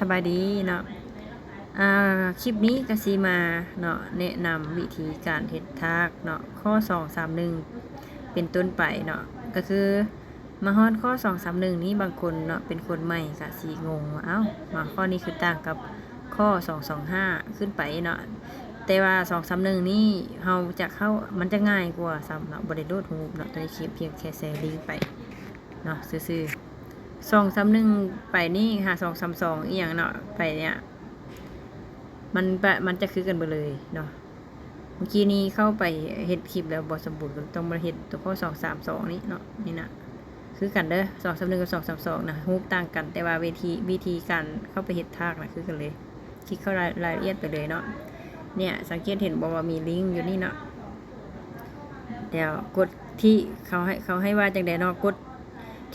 ສະບາຍດີເນາະ ອ່າ ຄລິບນີ້ກະຊິມາເນາະ ແນະນຳວິທີການເຮັດທາກເນາະ ຂໍ້ສອງສາມໜຶ່ງເປັນຕົ້ນໄປເນາະ ກະຄືມາຮອດຂໍ້ສອງສາມໜຶ່ງນີ້ ບາງຄົນເນາະ ເປັນຄົນໃໝ່ກະຊິງົງວ່າ ເອົ້າ ມາຂໍ້ນີ້ຄືຕ່າງກັບຂໍ້ສອງສອງຫ້າຂຶ້ນໄປເນາະ ແຕ່ວ່າສອງສາມໜຶ່ງນີ້ເຮົາຈະເຂົ້າ ມັນຈະງ່າຍກວ່າຊ້ຳເນາະ ບໍ່ໄດ້ໂຫຼດຮູບເນາະ ໂຕນີ້ຄລິບພຽງແຄ່ແຊລິ້ງໄປເນາະ ຊື່ໆ ສອງສາມໜຶ່ງໄປນີ້ຫາສອງສາມສອງອີ່ຫຍັງເນາະ ໄປເນີ້ຍ ມັນປະ ມັນຈະຄືກັນເບິດເລີຍເນາະ ເມື່ອກີ້ນີ້ເຂົ້າໄປເຮັດຄລິບແລ້ວບໍ່ສົມບູນ ກໍຕ້ອງມາເຮັດຕົວຂໍ້ສອງສາມສອງນີ້ເນາະ ນີ້ນະ ຄືກັນເດີ ສອງສາມໜຶ່ງກັບສອງສາມສອງນະ ຮູບຕ່າງກັນ ແຕ່ວ່າວິທີ ວິທີການເຂົ້າໄປເຮັດທາກນະ ຄືກັນເລີຍ ຄລິກເຂົ້າລາຍ ລາຍລະອຽດໄປເລີຍເນາະ ເນີ້ຍ ສັງເກດເຫັນບໍ່ວ່າມີລິ້ງຢູ່ນີ້ເນາະ ດຽວກົດທີ່ເຂົາໃຫ້ ເຂົາໃຫ້ວ່າຈັ່ງໃດເນາະ ກົດ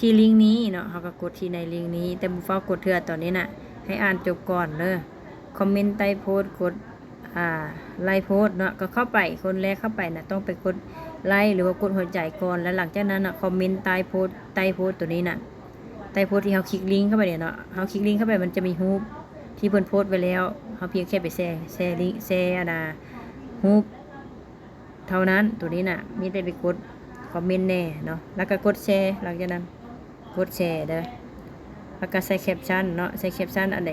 ທີ່ລິ້ງນີ້ເນາະ ເຮົາກໍກົດທີ່ໃນລິ້ງນີ້ ແຕ່ບໍ່ຟ້າວກົດເທື່ອ ຕອນນີ້ນະ ໃຫ້ອ່ານຈົບກ່ອນເດີ ຄອມເມັນໃຕ້ໂພສ ກົດ ອ່າ ໄລ້ໂພສເນາະ ກໍເຂົ້າໄປ ຄົນແລກເຂົ້າໄປນະ ຕ້ອງໄປກົດໄລ້ ຫຼືວ່າກົດຫົວໃຈກ່ອນ ແລ້ວຫຼັງຈາກນັ້ນນະ ຄອມເມັນໃຕ້ໂພສ ໃຕ້ໂພສໂຕນີ້ນະ ໃຕ້ໂພສທີ່ເຮົາຄລິກລິ້ງເຂົ້າໄປນີ້ເນາະ ເຮົາຄລິກລິ້ງເຂົ້າໄປ ມັນຈະມີຮູບທີ່ເພິ່ນໂພສໄວ້ແລ້ວ ເຮົາພຽງແຄ່ໄປແຊ ແຊລິ້ງ ແຊອັນນາ ຮູບ ເທົ່ານັ້ນ ໂຕນີ້ນະ ມີແຕ່ໄປກົດຄອມເມັນແດ່ເນາະ ແລ້ວກໍກົດແຊ ຫຼັງຈາກນັ້ນກົດແຊເດີ ແລ້ວກໍໃສ່ແຄບຊັນເນາະ ໃສ່ແຄບຊັນອັນໃດ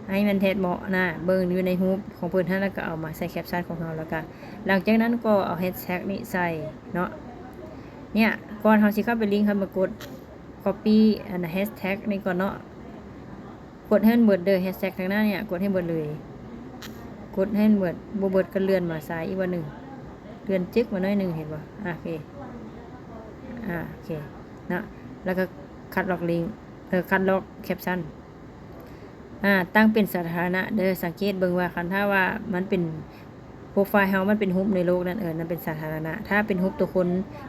ໃຫ້ມັນແທດເໝາະນະ ເບິ່ງຢູ່ໃນຮູບຂອງເພິ່ນຫັ້ນ ແລ້ວກໍເອົາມາໃສ່ແຄບຊັນຂອງເຮົາ ແລ້ວກໍຫຼັງຈາກນັ້ນກໍເອົາແຮັດແທັກນີ້ໃສ່ເນາະ ເນີ້ຍ ກ່ອນເຮົາຊິເຂົ້າໄປລິ້ງ ເຮົາມາກົດກັອບປີ້ອັນແຮັດແທັກນີ້ກ່ອນເນາະ. ກົດໃຫ້ມັນເບິດເດີ ແຮັດແທັກທາງໜ້ານີ້ ກົດໃຫ້ເບິດເລີຍ ກົດໃຫ້ມັນເບິດ ບໍ່ເບິດກໍເລື່ອນມາຊ້າຍອີກບາດໜຶ່ງ ເລື່ອນຈຶກມາໜ້ອຍໜຶ່ງ ເຫັນບໍ່ ອາ ໂອເຄ ອາ ໂອເຄເນາະ ແລ້ວກໍຄັດລອກລິ້ງ ເອີ ຄັດລອກແຄບຊັນ ອາ ຕັ້ງເປັນສາທາລະນະເດີ ສັງເກດເບິ່ງວ່າ ຄັນຖ້າວ່າມັນເປັນ ໂປຣໄຟເຮົາມັນເປັນຮູບໃນໂລກນັ້ນ ເອີ ນັ້ນເປັນສາທາລະນະ ຖ້າເປັນຮູບຕົວຄົນ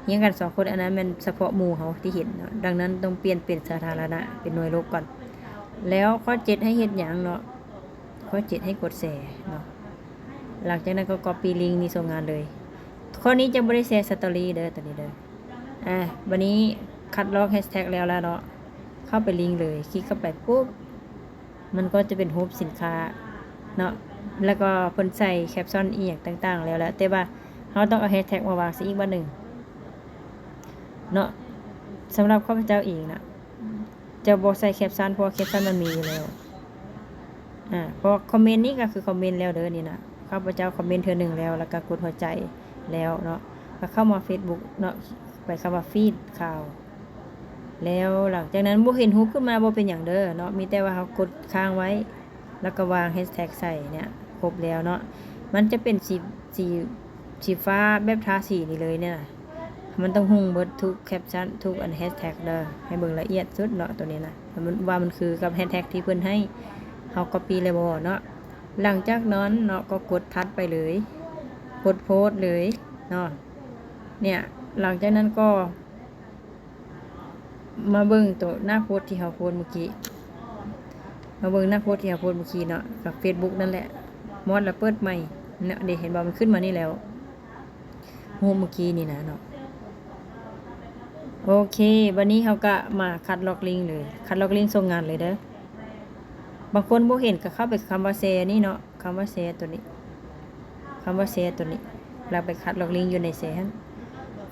ຮຽງກັນສອງຄົນ ອັນນັ້ນແມ່ນສະເພາະໝູ່ເຮົາທີ່ເຫັນເນາະ ດັ່ງນັ້ນຕ້ອງປ່ຽນເປັນສາທາລະນະ ເປັນໜ່ວຍລົບກ່ອນ ແລ້ວຂໍ້ເຈັດໃຫ້ເຮັດຫຍັງເນາະ ຂໍ້ເຈັດໃຫ້ກົດແຊເນາະ ຫຼັງຈາກນັ້ນກໍກັອບປີ້ລິ້ງນີ້ສົ່ງງານເລີຍ ຂໍ້ນີ້ຈະບໍ່ໄດ້ແຊສະຕໍຣີເດີ ໂຕນີ້ເດີ ອາ ບາດນີ້ຄັດລອກແຮັດແທັກແລ້ວລະເນາະ ເຂົ້າໄປລິ້ງເລີຍ ຄລິກເຂົ້າໄປປຸບ ມັນກໍຈະເປັນຮູບສິນຄ້າເນາະ ແລ້ວກໍເພິ່ນໃສ່ແຄບຊັນອີ່ຫຍັງຕ່າງໆແລ້ວແຫຼະ ແຕ່ວ່າເຮົາຕ້ອງເອົາແຮັດແທັກມາວາງຊະອີກບາດໜຶ່ງເນາະ ສຳລັບຂ້າພະເຈົ້າເອງນະ ຈະບໍ່ໃສ່ແຄບຊັນ ເພາະວ່າແຄບຊັນມັນມີຢູ່ແລ້ວ ອາ ເພາະຄອມເມັນນີ້ກໍຄືຄອມເມັນແລ້ວເດີ ນີ້ນະ ຂ້າພະເຈົ້າຄອມເມັນເທື່ອໜຶ່ງແລ້ວ ແລ້ວກໍກົດຫົວໃຈແລ້ວເນາະ ກໍເຂົ້າມາເຟສບຸກເນາະ ໄປຄຳວ່າຟີດຂ່າວ ແລ້ວຫຼັງຈາກນັ້ນບໍ່ເຫັນຮູບຂຶ້ນມາບໍ່ເປັນຫຍັງເດີເນາະ ມີແຕ່ວ່າເຮົາກົດຄ້າງໄວ້ ແລ້ວກໍວາງແຮັດແທັກໃສ່ເນີ້ຍ ຄົບແລ້ວເນາະ ມັນຈະເປັນສີ ສີ ສີຟ້າແບບທາສີນີ້ເລີຍເນີ້ຍນະ ມັນຕ້ອງຮຸ່ງເບິດທຸກແຄບຊັນ ທຸກອັນແຮັດແທັກເດີ ໃຫ້ເບິ່ງລະອຽດສຸດເນາະ ໂຕນີ້ນະ ວ່າມັນຄືກັບແຮັດແທັກທີ່ເພິ່ນໃຫ້ເຮົາກັອບປີ້ແລ້ວບໍ່ເນາະ ຫຼັງຈາກນັ້ນເນາະ ກໍກົດຖັດໄປເລີຍ ກົດໂພສເລີຍເນາະ ເນີ້ຍ ຫຼັງຈາກນັ້ນກໍ ມາເບິ່ງໂຕໜ້າໂພສທີ່ເຮົາໂພສມື້ກີ້ ມາເບິ່ງໜ້າໂພສທີ່ເຮົາໂພສມື້ກີ້ເນາະ ກັບເຟສບຸກນັ້ນແຫຼະ ມອດລະເປີດໃໝ່ເນາະ ເດ ເຫັນບໍ່ ມັນຂຶ້ນມານີ້ແລ້ວ ຮູບມື້ກີ້ນີ້ນະເນາະ ໂອເຄ ບາດນີ້ເຮົາກະມາຄັດລອກລິ້ງເລີຍ ຄັດລອກລິ້ງສົ່ງງານເລີຍເດີ ບາງຄົນບໍ່ເຫັນກະເຂົ້າໄປຄຳວ່າແຊນີ້ເນາະ ຄຳວ່າແຊໂຕນີ້ ຄຳວ່າແຊໂຕນີ້ ແລ້ວໄປຄັດລອກລິ້ງຢູ່ໃນແຊຫັ້ນ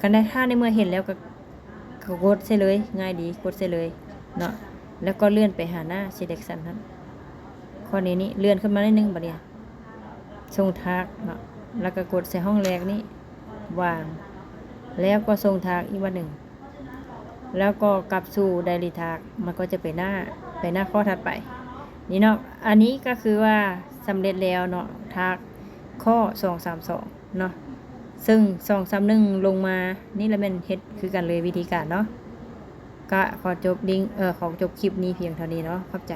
ຄັນໃດ ຖ້າໃນເມື່ອເຫັນແລ້ວກໍ ກໍກົດໃສ່ເລີຍ ງ່າຍດີ ກົດໃສ່ເລີຍເນາະ ແລ້ວກໍເລື່ອນໄປຫາໜ້າເຊເລັກຊັນຫັ້ນ ຂໍ້ນີ້ນີ້ ເລື່ອນຂຶ້ນມາໜ້ອຍໜຶ່ງ ບາດນີ້ສົ່ງທາກເນາະ ແລ້ວກໍກົດໃສ່ຫ້ອງແລກນີ້ ວາງ ແລ້ວກໍສົ່ງທາກອີກບາດໜຶ່ງ ແລ້ວກໍກັບສູ່ໄດຣີທາກ ມັນກໍຈະໄປໜ້າ ໄປໜ້າຂໍ້ຖັດໄປ ນີ້ເນາະ ອັນນີ້ກໍຄືວ່າສຳເລັດແລ້ວເນາະ ທາກຂໍ້ສອງສາມສອງເນາະ ເຊິ່ງສອງສາມໜຶ່ງລົງມານີ້ລະແມ່ນເຮັດຄືກັນເລີຍ ວິທີການເນາະ ກະຂໍຈົບລິ້ງ ເອີ ຂໍຈົບຄລິບນີ້ພຽງເທົ່ານີ້ເນາະ ຂອບໃຈ.